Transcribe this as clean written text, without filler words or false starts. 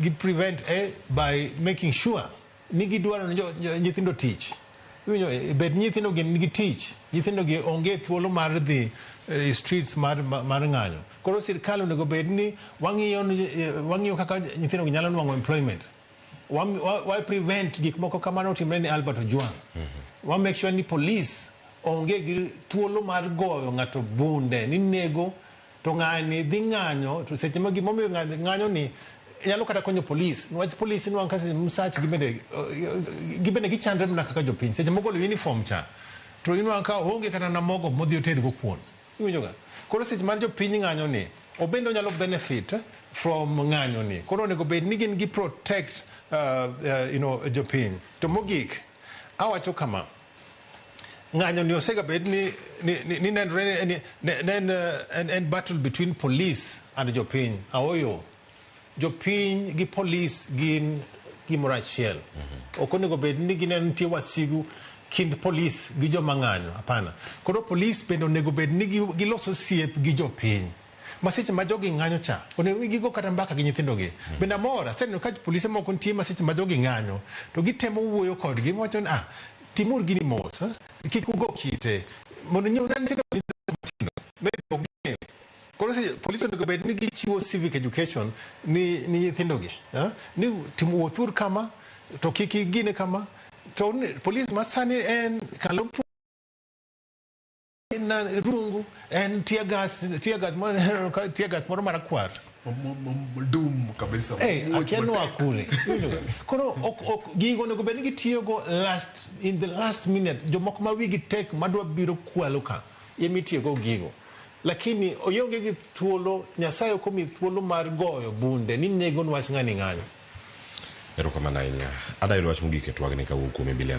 Gi prevent e by making sure ni gidwaro ni nyithindo tich. Iwinjo, bed nyithindo gi nigi tich, nyithindo gi onge thuolo mar dhi e streets mar ng'anyo. Koro sirkal onego bed ni wang'iyo wang'iyo kaka nyithindo gi nyalo nwang'o employment. Wa prevent gik moko kamano otimre ni Albert Ojwang. Wa make sure ni police onge gi thuolo mar goyo ng'ato bunde ni nego to ng'ani dhi ng'anyo, to seche ma gimomiyo ng'anyo ni nyalo kata konyo polis, niwach polis inwang'o ka seche msach gibende gichandre mana kaka jopiny. Seche mogolo uniform cha to inwang'o ka oonge kata na mogo modhi otedgo kuon. Iwinjo ga? Koro seche mar jopiny ng'anyo ni, obende onyalo benefit from ng'anyo ni. Koro onego bed ni gin gi protect jopiny. To mogik, awacho kama, ng'anyo ni osega bed ni nenore ni en battle between police and jopiny. Aoyo, jopiny gi police gin gimoro achiel. Ok onego bed ni gineno nitie wasigu kind police gi joma ng'anyo, hapana. Koro police bende onego bed ni giloso osiep gi jopiny. Ma seche ma jogi ng'anyo cha, onego gigo kata mbaka gi nyithindo gi. Bende amor, aseneno ka polise moko nitie ma seche ma jogi ng'anyo, to gitemo wuoyo kodgi, giwacho ni, "Ah, timur gini mos, kik ugo kite." Mondo nyiew nyithindo matindo, maybe ok ging'eyo. Koro seche police onego bed ni gichiwo civic education ni nyithindo gi, ni tim wuothur kama, to kik igine kama. To police ma sani en kalo na rungu, en tear gas, tear gas moro, tear gas moro marakwar. Dum kabisa. Muoch akia noa matek. Kure. Koro ok gigo onego bed ni gitiyogo last in the last minute, jomoko ma wigi tek madwa biro kwalo ka emitiyogo gigo, lakini oionge gi thuolo. Nyasaye ok omi thuolo mar goyo bunde ni nego niwach ng'ani ng'anyo. Erokamano ahinya. Adayudo wach mogik e twagni kawuok kuom Emilian.